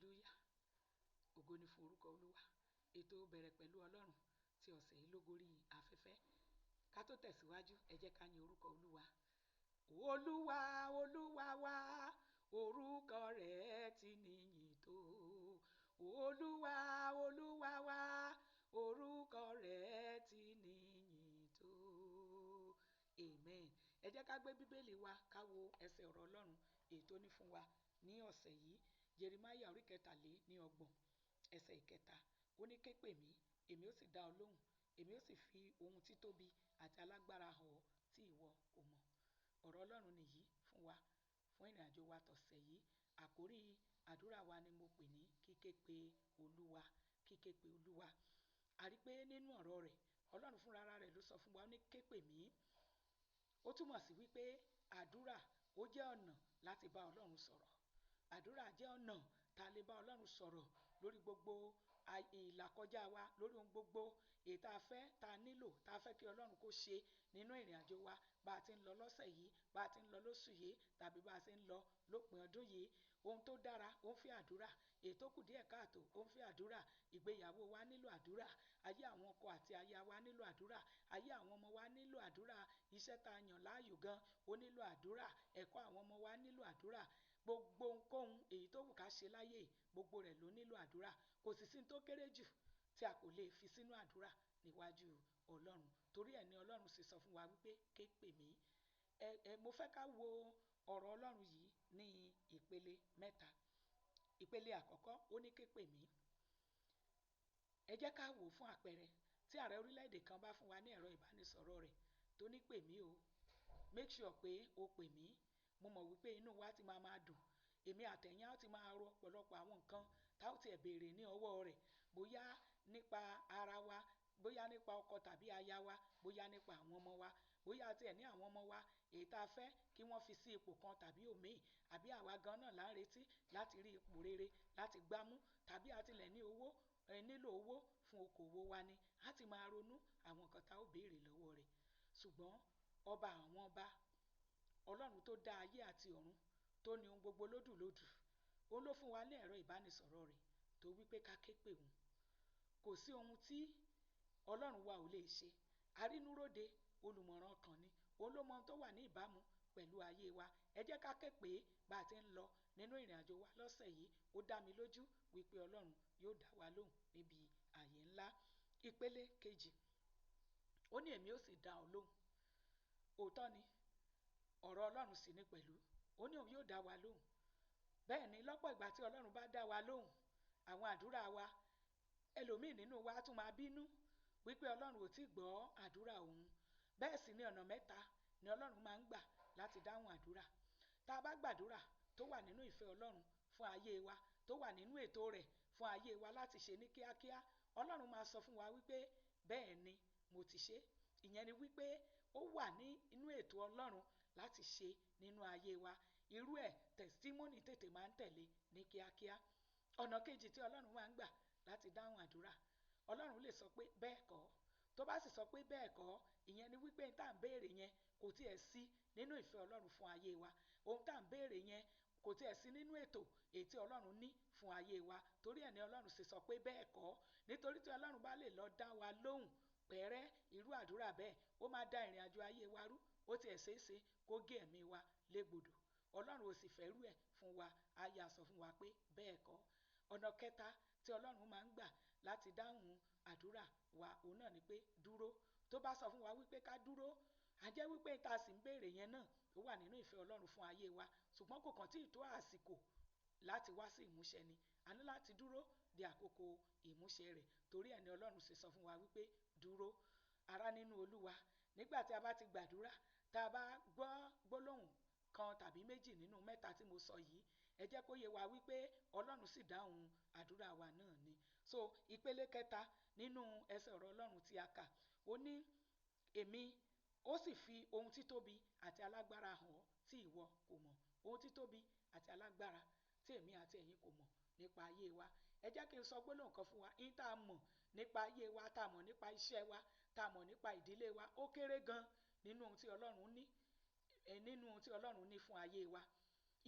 Hallelujah. Ògo ni fún orúkọ Olúwa. Ètò Bẹ̀rẹ̀ Pẹ̀lú Ọlọ́run tí ọ̀sẹ̀ yìí ló gorí afẹ́fẹ́. Ká tó tẹ̀síwájú, ẹ jẹ́ ká yin orúkọ Olúwa. Olúwa, Olúwa wa, orúkọ rẹ̀ ti níyìn tó. Olúwa, Olúwa wa, orúkọ rẹ̀ ti níyìn tó. Amen. Ẹ jẹ́ ká gbé Bíbélì wa ká wo ẹsẹ̀ ọ̀rọ̀ Ọlọ́run èyí tó ní fún wa ní ọ̀sẹ̀ yìí. Jeremáyà orí 33 ẹsẹ̀ 3. Ó ní, ké pè mí, èmi ó sì dá ọ lóhùn, èmi ó sì fi ohun títóbi àti alágbára hàn ọ́ tí ìwọ kò mọ̀. Ọ̀rọ̀ Ọlọ́run nìyí fún wa fún ìrìnàjò wa tọ̀sẹ̀ yìí. Àkórí àdúrà wa ni mo pè ní kíké pe Olúwa, kíké pe Olúwa. A rí pé nínú ọ̀rọ̀ rẹ̀, Ọlọ́run fúnra rẹ̀ ló sọ fún wa, ó ní ké pè mí. Ó túmọ̀ sí wípé àdúrà ó jẹ́ ọ̀nà láti bá Ọlọ́run sọ̀rọ̀. Àdúrà jẹ́ ọ̀nà tá a lè bá Ọlọ́run sọ̀rọ̀ lórí gbogbo ìlàkọjá wa, lórí ohun gbogbo èyí tá a fẹ́, tá a nílò, tá a fẹ́ kí Ọlọ́run kó ṣe nínú ìrìnàjò wa, bá a ti ń lọ lọ́sẹ̀ yìí, bá a ti ń lọ lóṣù yìí, tàbí bá a ti ń lọ lópin ọdún yìí. Ohun tó dára ó ń fẹ́ àdúrà, èyí tó kù díẹ̀ káàtó ó ń fẹ́ àdúrà. Ìgbéyàwó wa nílò àdúrà, ayé àwọn ọkọ àti aya wa nílò àdúrà, ayé àwọn ọmọ wa nílò àdúrà, iṣẹ́ tá a yàn láàyò gan ó nílò àdúrà, ẹ̀kọ́ àwọn ọmọ wa nílò àdúrà. Gbogbo ohunkóhun èyí tó wù ká ṣe láyé, gbogbo rẹ̀ ló nílò àdúrà. Kò sì sí ohun tó kéré jù tí a kò lè fi sínú àdúrà níwájú Ọlọ́run. Torí ẹ̀ ni Ọlọ́run sì sọ fún wa wípé ké pè mí. Mo fẹ́ ká wo ọ̀rọ̀ Ọlọ́run yìí ní ìpele mẹ́ta. Ìpele àkọ́kọ́, ó ní ké pè mí. Ẹ jẹ́ ká wò fún àpẹẹrẹ tí ààrẹ orílẹ̀-èdè kan bá fún wa ní ẹ̀rọ ìbánisọ̀rọ̀ rẹ̀ tó ní pè mí o, make sure pé o pè mí. Mo mọ̀ wípé inú wa ti máa máa dùn. Èmi àtẹ̀yìn á ti máa rọ ọ̀pọ̀lọpọ̀ àwọn nǹkan tá ó ti ẹ̀ béèrè ní ọwọ́ rẹ̀, bóyá nípa ara wa, bóyá nípa ọkọ tàbí aya wa, bóyá nípa àwọn ọmọ wa, bóyá a ti ẹ̀ ní àwọn ọmọ wa èyí tá a fẹ́ kí wọ́n fi sí ipò kan tàbí òmíì, àbí àwa gan náà là ń retí láti rí ipò rere láti gbámú, tàbí a tilẹ̀ ní owó, nílò owó fún okòwò wa ni. A ti máa ronú àwọn nǹkan tá ó béèrè lọ́wọ́ rẹ̀. Ṣùgbọ́n ọba àwọn ọba, Ọlọ́run tó dá ayé àti ọ̀run, tó ní ohun gbogbo lódùlódù, òun ló fún wa ní ẹ̀rọ ìbánisọ̀rọ̀ rẹ̀ tó wípé ká ké pè òun. Kò sí ohun tí Ọlọ́run wa ò lè ṣe. Arínúróde olùmọ̀ràn ọkàn ni. Òun ló mọ ohun tó wà ní ìbámu pẹ̀lú ayé wa. Ẹ jẹ́ ká ké pè bá a ti ń lọ nínú ìrìnàjò wa lọ́sẹ̀ yìí. Ó dá mi lójú wípé Ọlọ́run yóò dá wa lóhùn níbi ààyè ńlá. Ìpele kejì, ó ní èmi ó sì dá ọ lóhùn. Òótọ́ ni, ọ̀rọ̀ Ọlọ́run sì ní pẹ̀lú. Ó ní òun yóò dá wa lóhùn. Bẹ́ẹ̀ ni lọ́pọ̀ ìgbà tí Ọlọ́run bá dá wa lóhùn, àwọn àdúrà wa, ẹlòmíì nínú wa tún máa bínú wípé Ọlọ́run ò tí gbọ́ àdúrà òun. Bẹ́ẹ̀ sì ni ọ̀nà mẹ́ta ni Ọlọ́run máa ń gbà láti dáhùn àdúrà. Tá a bá gbàdúrà tó wà nínú ìfẹ́ Ọlọ́run fún ayé wa, tó wà nínú ètò rẹ̀ fún ayé wa láti ṣe ní kíákíá, Ọlọ́run máa sọ fún wa wípé bẹ́ẹ̀ ni mo ti ṣe. Ìyẹn ni wípé ó wà ní inú ètò Ọlọ́run láti ṣe nínú ayé wa. Irú ẹ̀ testimony tètè máa ń tẹ̀lé ní kíákíá. Ọ̀nà kejì tí Ọlọ́run máa ń gbà láti dáhùn àdúrà, Ọlọ́run lè sọ pé bẹ́ẹ̀ kọ́. Tó bá sì sọ pé bẹ́ẹ̀ kọ́, ìyẹn ni wípé ohun tá à ń béèrè yẹn kò tiẹ̀ sí nínú ìfẹ́ Ọlọ́run fún ayé wa. Ohun tá à ń béèrè yẹn kò tiẹ̀ sí nínú ètò èyí tí Ọlọ́run ní fún ayé wa. Torí ẹ̀ ni Ọlọ́run sì sọ pé bẹ́ẹ̀ kọ́. Nítorí tí Ọlọ́run bá lè lọ dá wa lóhùn pẹ̀rẹ́ irú àdúrà bẹ́ẹ̀, ó máa da ìrìnàjò ayé wa rú, ó tiẹ̀ ṣeé ṣe kó gé ẹ̀mí wa légbodò. Ọlọ́run ò sì fẹ́ rú ẹ̀ fún wa. A yà sọ fún wa pé bẹ́ẹ̀ kọ́. Ọ̀nà kẹta tí Ọlọ́run máa ń gbà láti dáhùn àdúrà wa, òun náà ni pé dúró. Tó bá sọ fún wa wípé ká dúró, a jẹ́ wípé tá a sì ń béèrè yẹn náà ó wà nínú ìfẹ́ Ọlọ́run fún ayé wa. Ṣùgbọ́n kò kàn tí ì tó àsìkò láti wá sí ìmúṣẹ ni. A ní láti dúró di àkókò ìmúṣẹ rẹ̀. Torí ẹ̀ ni Ọlọ́run sì sọ fún wa wípé dúró. Ará nínú Olúwa, nígbà tí a bá ti gbàdúrà, tá a bá gbọ́ gbólóhùn kan tàbí méjì nínú mẹ́ta tí mo sọ yìí, ẹ jẹ́ kó yé wa wípé Ọlọ́run sì dáhùn àdúrà wa náà ni. So ìpele kẹta nínú ẹsẹ̀ ọ̀rọ̀ Ọlọ́run tí a kà, ó ní èmi ó sì fi ohun títóbi àti alágbára hàn ọ́ tí ìwọ kò mọ̀. Ohun títóbi àti alágbára tí èmi àti ẹ̀yin kò mọ̀ nípa ayé wa. Ẹ jẹ́ kí n sọ gbólóhùn kan fún wa. Ihun tá a mọ̀ nípa ayé wa, tá a mọ̀ nípa iṣẹ́ wa, tá a mọ̀ nípa ìdílé wa, ó kéré gan nínú ohun tí Ọlọ́run ní, nínú ohun tí Ọlọ́run ní fún ayé wa.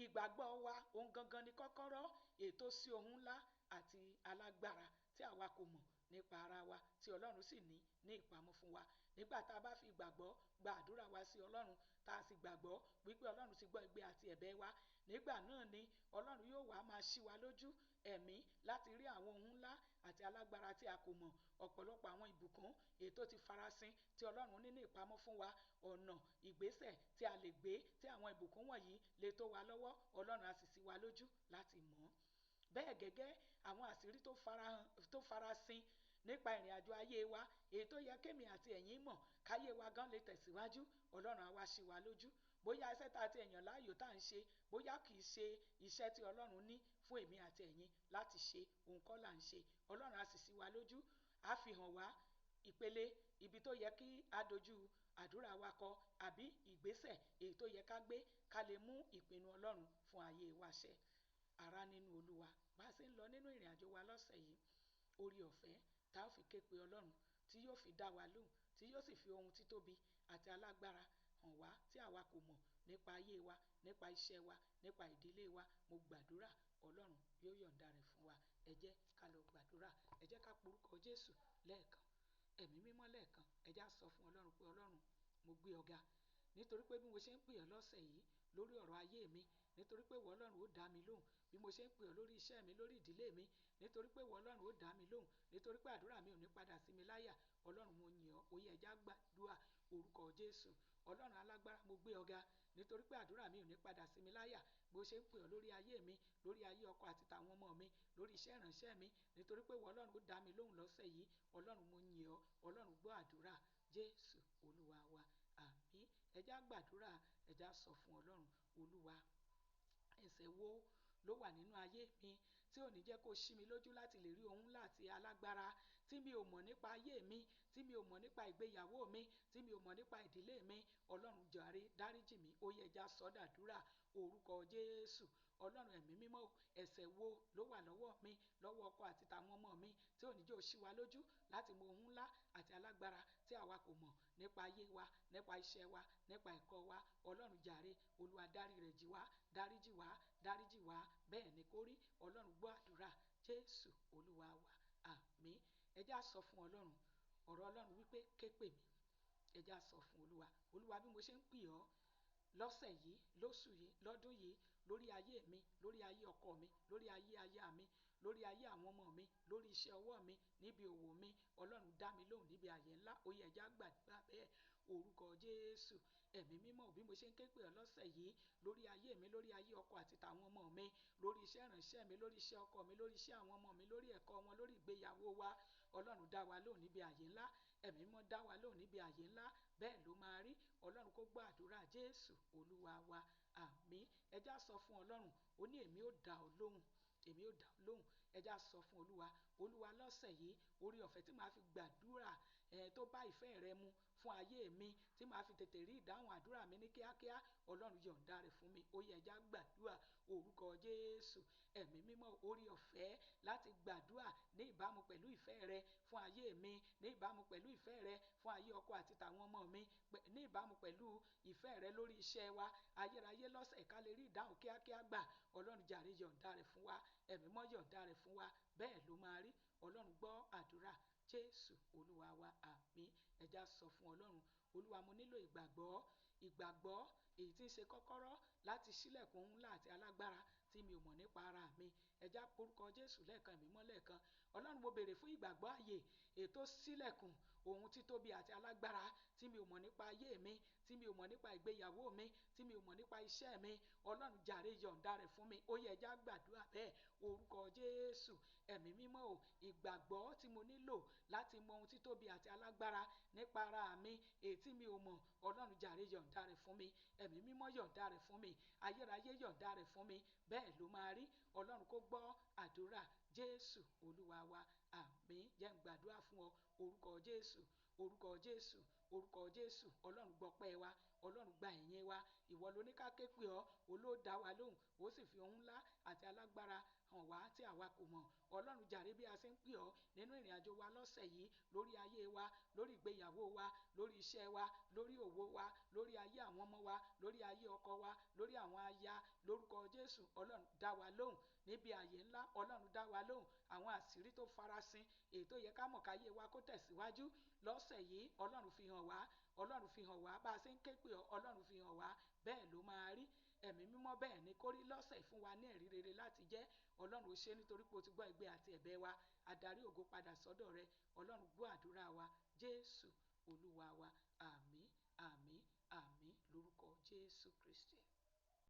Ìgbàgbọ́ wa ohun gangan ni kọ́kọ́rọ́ ètò sí ohun ńlá àti alágbára tí àwa kò mọ̀ nípa ara wa, tí Ọlọ́run sì ní ní ìpamọ́ fún wa. Nígbà tá a bá fi ìgbàgbọ́ gba àdúrà wa sí Ọlọ́run, tá a sì gbàgbọ́ wípé Ọlọ́run ti gbọ́ igbe àti ẹ̀bẹ̀ wa, nígbà náà ni Ọlọ́run yóò wá máa ṣí wa lójú ẹ̀mí láti rí àwọn ohun ńlá àti alágbára tí a kò mọ̀. Ọ̀pọ̀lọpọ̀ àwọn ìbùkún èyí tó ti farasin tí Ọlọ́run ní ní ìpamọ́ fún wa, ọ̀nà ìgbésẹ̀ tí a lè gbé tí àwọn ìbùkún wọ̀nyí lè tó wa lọ́wọ́, Ọlọ́run á sì ṣí wa lójú láti mọ̀. Bẹ́ẹ̀ gẹ́gẹ́, àwọn àṣírí tó farasin nípa ìrìn àjò ayé wa, èyí tó yẹ kémi àti ẹ̀yin mọ̀ káyé wa gan lè tẹ̀síwájú, Ọlọ́run á wá ṣí wa lójú. Bóyá iṣẹ́ tá a ti ẹ̀yàn láàyò tá à ń ṣe, bóyá kì í ṣe iṣẹ́ tí Ọlọ́run ní fún èmi àti ẹ̀yin láti ṣe, òun kọ́ là ń ṣe. Ọlọ́run á sì ṣí wa lójú, á fi hàn wá ìpele ibi tó yẹ kí a dojú àdúrà wa kọ, àbí ìgbésẹ̀ èyí tó yẹ ká gbé ká lè mú ìpinnu Ọlọ́run fún ayé wa ṣẹ. Ará nínú Olúwa, bá a ṣe ń lọ nínú ìrìn àjò wa lọ́sẹ̀ yìí, oore ọ̀fẹ́ tá a fi ké pe Ọlọ́run tí yóò fi dá wa lóhùn, tí yóò sì fi ohun títóbi àti alágbára hàn wá tí àwa kò mọ̀ nípa ayé wa, nípa iṣẹ́ wa, nípa ìdílé wa. Mo gbàdúrà Ọlọ́run yóò yọ̀ǹda rẹ̀ fún wa. Ẹ jẹ́ ká lọ gbàdúrà. Ẹ jẹ́ ká porúkọ Jésù lẹ́ẹ̀kan, ẹ̀mí mímọ́ lẹ́ẹ̀kan. Ẹ jẹ́ á sọ fún Ọlọ́run pé Ọlọ́run, mo gbé ọ ga, nítorí pé bí mo ṣe ń pè ọ́ lọ́sẹ̀ yìí lórí ọ̀rọ̀ ayé mi, nítorí pé ìwọ Ọlọ́run ó dá mi lóhùn. Bí mo ṣe ń pè ọ́ lórí iṣẹ́ mi, lórí ìdílé mi, nítorí pé ìwọ Ọlọ́run ó dá mi lóhùn, nítorí pé àdúrà mi ò ní padà sí mi láyà. Ọlọ́run, mo yìn ọ́. Ó yẹ ẹ jẹ́ á gbàdúrà orúkọ Jésù. Ọlọ́run alágbára, mo gbé ọ ga, nítorí pé àdúrà mi ò ní padà sí mi láyà. Bó ṣe ń pè ọ́ lórí ayé mi, lórí ayé ọkọ àti tàwọn ọmọ mi, lórí iṣẹ́ ìránṣẹ́ mi, nítorí pé ìwọ Ọlọ́run ó dá mi lóhùn lọ́sẹ̀ yìí. Ọlọ́run, mo yìn ọ́. Ọlọ́run, gbọ́ àdúrà. Jésù Olúwa wa. Àmín. Ẹ jẹ́ á gbàdúrà, ẹ jẹ́ á sọ fún Ọlọ́run, Olúwa, ẹ̀ṣẹ̀ wo ló wà nínú ayé mi tí ò ní jẹ́ kó ṣí mi lójú láti lè rí ohun ńlá àti alágbára tí mi ò mọ̀ nípa ayé mi, tí mi ò mọ̀ nípa ìgbéyàwó mi, tí mi ò mọ̀ nípa ìdílé mi. Ọlọ́run jàre, dáríjì mí. Ó yẹ ẹ jẹ́ á sọ dàdúrà orúkọ Jésù. Ọlọ́run ẹ̀mí mímọ́, ẹ̀ṣẹ̀ wo ló wà lọ́wọ́ mi, lọ́wọ́ ọkọ àti tàwọn ọmọ mi tí ò ní jẹ́ ó ṣí wa lójú láti mọ ohun ńlá àti alágbára tí àwa kò mọ̀ nípa ayé wa, nípa iṣẹ́ wa, nípa ẹ̀kọ́ wa. Ọlọ́run jàre, Olúwa dárí rẹ̀ jì wá, dáríjì wá, dáríjì wá. Bẹ́ẹ̀ ni kó rí. Ọlọ́run gbọ́ àdúrà. Jésù Olúwa wa. Àmín. Ẹ jẹ́ á sọ fún Ọlọ́run. Ọ̀rọ̀ Ọlọ́run wípé ké pè mí. Ẹ jẹ́ á sọ fún Olúwa. Olúwa, bí mo ṣe ń pè ọ́ lọ́sẹ̀ yìí, lóṣù yìí, lọ́dún yìí, lórí ayé mi, lórí ayé ọkọ mi, lórí ayé aya mi, lórí ayé àwọn ọmọ mi, lórí iṣẹ́ ọwọ́ mi, níbi òwò mi, Ọlọ́run dá mi lóhùn níbi àyè ńlá. Ó yẹ ẹ jẹ́ á gbàdúrà bẹ́ẹ̀. Orúkọ Jésù. Ẹ̀mí mímọ́, bí mo ṣe ń ké pè ọ́ lọ́sẹ̀ yìí, lórí ayé mi, lórí ayé ọkọ àti tàwọn ọmọ mi, lórí iṣẹ́ ìránṣẹ́ mi, lórí iṣẹ́ ọkọ mi, lórí iṣẹ́ àwọn ọmọ mi, lórí ẹ̀kọ́ wọn, lórí ìgbéyàwó wa, Ọlọ́run dá wa lóhùn níbi àyè ńlá. Ẹ̀mí mímọ́ dá wa lóhùn níbi àyè ńlá. Bẹ́ẹ̀ ló máa rí. Ọlọ́run kó gbọ́ àdúrà. Jésù Olúwa wa. Àmín. Ẹ jẹ́ á sọ fún Ọlọ́run. Ó ní èmi ó dá ọ lóhùn. Èmi ó dá ọ lóhùn. Ẹ jẹ́ á sọ fún Olúwa. Olúwa, lọ́sẹ̀ yìí, oore ọ̀fẹ́ tí màá fi gbàdúrà, tó bá ìfẹ́ rẹ mu fún ayé mi, tí màá fi tètè rí ìdáhùn àdúrà mi ní kíákíá, Ọlọ́run yọ̀ǹda rẹ̀ fún mi. Ó yẹ ẹ jẹ́ á gbàdúrà orúkọ Jésù. Ẹ̀mí mímọ́, oore ọ̀fẹ́ láti gbàdúrà ní ìbámu pẹ̀lú ìfẹ́ rẹ fún ayé mi, ní ìbámu pẹ̀lú ìfẹ́ rẹ fún ayé ọkọ àti tàwọn ọmọ mi, ní ìbámu pẹ̀lú ìfẹ́ rẹ lórí iṣẹ́ wa. Ayérayé lọ́sẹ̀ ká lè rí ìdáhùn kíákíá gbà. Ọlọ́run jàre yọ̀ǹda rẹ̀ fún wa. Ẹ̀mí mímọ́ yọ̀ǹda rẹ̀ fún wa. Bẹ́ẹ̀ ló máa rí. Ọlọ́run gbọ́ àdúrà. Jésù Olúwa wa. Àmín. Ẹ jẹ́ á sọ fún Ọlọ́run. Olúwa, mo nílò ìgbàgbọ́, ìgbàgbọ́ èyí tí ń ṣe kọ́kọ́rọ́ láti ṣílẹ̀kùn ohun ńlá àti alágbára tí mi ò mọ̀ nípa ara mi. Ẹ jẹ́ á porúkọ Jésù lẹ́ẹ̀kan, ẹ̀mí mímọ́ lẹ́ẹ̀kan. Ọlọ́run, mo béèrè fún ìgbàgbọ́ ààyè èyí tó ṣílẹ̀kùn ohun títóbi àti alágbára tí mi ò mọ̀ nípa ayé mi, tí mi ò mọ̀ nípa ìgbéyàwó mi, tí mi ò mọ̀ nípa iṣẹ́ mi. Ọlọ́run jàre yọ̀ǹda rẹ̀ fún mi. Ó yẹ ẹ jẹ́ á gbàdúrà bẹ́ẹ̀. Orúkọ Jésù. Ẹ̀mí mímọ́ o, ìgbàgbọ́ tí mo nílò láti mọ ohun títóbi àti alágbára nípa ara mi, èyí tí mi ò mọ̀, Ọlọ́run jàre yọ̀ǹda rẹ̀ fún mi. Ẹ̀mí mímọ́ yọ̀ǹda rẹ̀ fún mi. Ayérayé yọ̀ǹda rẹ̀ fún mi. Bẹ́ẹ̀ ló máa rí. Ọlọ́run kó gbọ́ àdúrà. Jésù Olúwa wa. Àmín. Jẹ́ n gbàdúrà fún ọ. Orúkọ Jésù. Orúkọ Jésù. Orúkọ Jésù. Ọlọ́run gbọpẹ́ wa. Ọlọ́run gba ìyìn wa. Ìwọ ló ní ká ké pè ọ́, ó ló dá wa lóhùn, ó sì fi ohun ńlá àti alágbára hàn wá tí àwa kò mọ̀. Ọlọ́run jàre bí a ṣe ń pè ọ́ nínú ìrìn àjò wa lọ́sẹ̀ yìí, lórí ayé wa, lórí ìgbéyàwó wa, lórí iṣẹ́ wa, lórí òwò wa, lórí ayé àwọn ọmọ wa, lórí ayé ọkọ wa, lórí àwọn aya, Lórúkọ Jésù, Ọlọ́run dá wa lóhùn níbi àyè ńlá. Ọlọ́run dá wa lóhùn. Àwọn àṣírí tó farasin, èyí tó yẹ ká mọ̀ káyé wa kó tẹ̀síwájú lọ́sẹ̀ yìí, Ọlọ́run fi hàn wá. Ọlọ́run fi hàn wá. Bá a ṣe ń ké pè ọ́, Ọlọ́run fi hàn wá. Bẹ́ẹ̀ ló máa rí. Ẹ̀mí Mímọ́, bẹ́ẹ̀ ni kórí lọ́sẹ̀, fún wa ní ẹ̀rí rere láti jẹ́. Ọlọ́run, ó ṣe nítorí pé o ti gbọ́ igbe àti ẹ̀bẹ̀ wa. Adarí ògo padà sọ́dọ̀ rẹ. Ọlọ́run, gbọ́ àdúrà wa. Jésù Olúwa wa, àmín.